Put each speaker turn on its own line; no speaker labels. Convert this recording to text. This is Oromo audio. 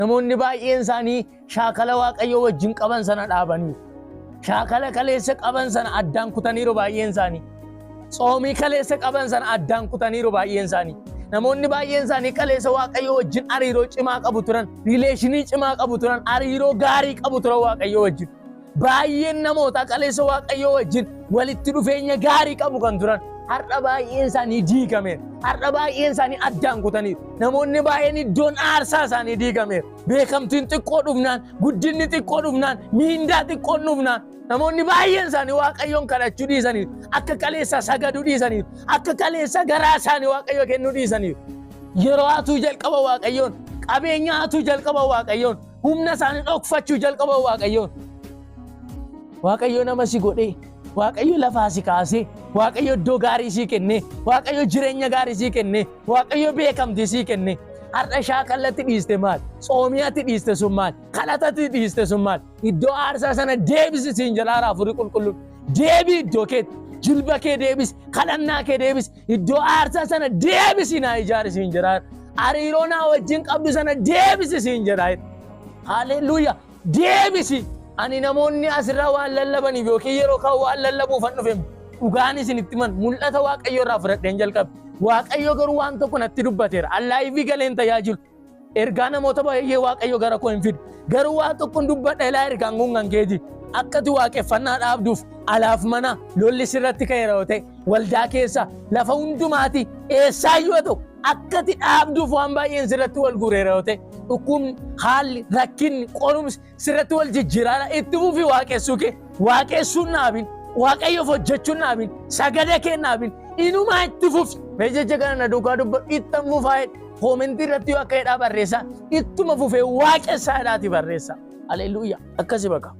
Namoonni baay'een isaanii shaakala Waaqayyoo wajjin qaban sana dhaabaniiru. Shaakala kaleessa qaban sana addaan kutaniiru baay'een isaanii. Tsoomii kaleessa qaban sana addaan kutaniiru baay'een isaanii. Namoonni baay'een isaanii kaleessa Waaqayyoo wajjin hariiroo cimaa qabu turan, relation cimaa qabu turan, hariiroo gaarii qabu turan Waaqayyoo wajjin. Baay'een namoota kaleessa Waaqayyoo wajjin walitti dhufeenya gaarii qabu kan turan, har'a baay'een isaanii diigameera. Har'a baay'een isaanii addaan kutaniiru. Namoonni baay'een iddoon aarsaa isaanii diigameera. Beekamtiin xiqqoo dhufnaan, guddinni xiqqoo dhufnaan, miindaa xiqqoon dhufnaan, namoonni baay'een isaanii Waaqayyoon kadhachuu dhiisaniiru. Akka kaleessa sagaduu dhiisaniiru. Akka kaleessa garaa isaanii Waaqayyo kennuu dhiisaniiru. Yeroo hatuu jalqaba Waaqayyoon, qabeenya hatuu jalqaba Waaqayyoon, humna isaanii dhokfachuu jalqaba Waaqayyoon. Waaqayyo nama si godhee, Waaqayyo lafaa si kaasee, Waaqayyo iddoo gaarii sii kennee, Waaqayyo jireenya gaarii sii kennee, Waaqayyo beekamtii sii kennee. Har'a shaakallatti dhiiste maal? Tsoomiyaatti dhiiste sun maal? Kadhatatti dhiiste sun maal? Iddoo aarsaa sana deebisi siin jedhaa Hafuurri Qulqulluun. Deebii iddoo keetti. Jilba kee deebisi, kadhannaa kee deebisi, iddoo aarsaa sana deebisi naa ijaari siin jedhaa. Hariiroo naa wajjin qabdu sana deebisi siin jedhaa. Haleluuyaa! Deebisi! Ani namoonni asirraa waan lallabaniif yookiin yeroo kaan waan lallabuuf an dhufe, dhugaan isinitti himan, mul'ata Waaqayyo irraa fudhadheen jalqabe. Waaqayyo garuu waan tokko natti dubbateera. An live galeen tajaajilu. Ergaa namoota baay'ee Waaqayyo gara koo hin fidu. Garuu waan tokkoon dubbadha, ilaa, ergaan kun kan keeti. Akkati waaqeffannaa dhaabduuf alaaf mana lolli sirratti ka'eera yoo ta'e, waldaa keessa lafa hundumaati eessaayyuu haa ta'u, akkati dhaabduuf waan baay'een sirratti wal guureera yoo ta'e, dhukkubni, haalli, rakkinni, qorumsi sirratti wal jijjiiraadha. Itti fufii waaqessuu kee, waaqessuun dhaabin, Waaqayyoof hojjechuun dhaabin, sagada kee dhaabin, inumaa itti fufi. Mee jecha kana na duukaa dubbadhu, ittan fufaa jedhe. Comment irratti yoo akka jedhaa barreessaa, ittuma fufee waaqessaa jedhaati barreessaa. Haleluuyaa! Akkasi baqa.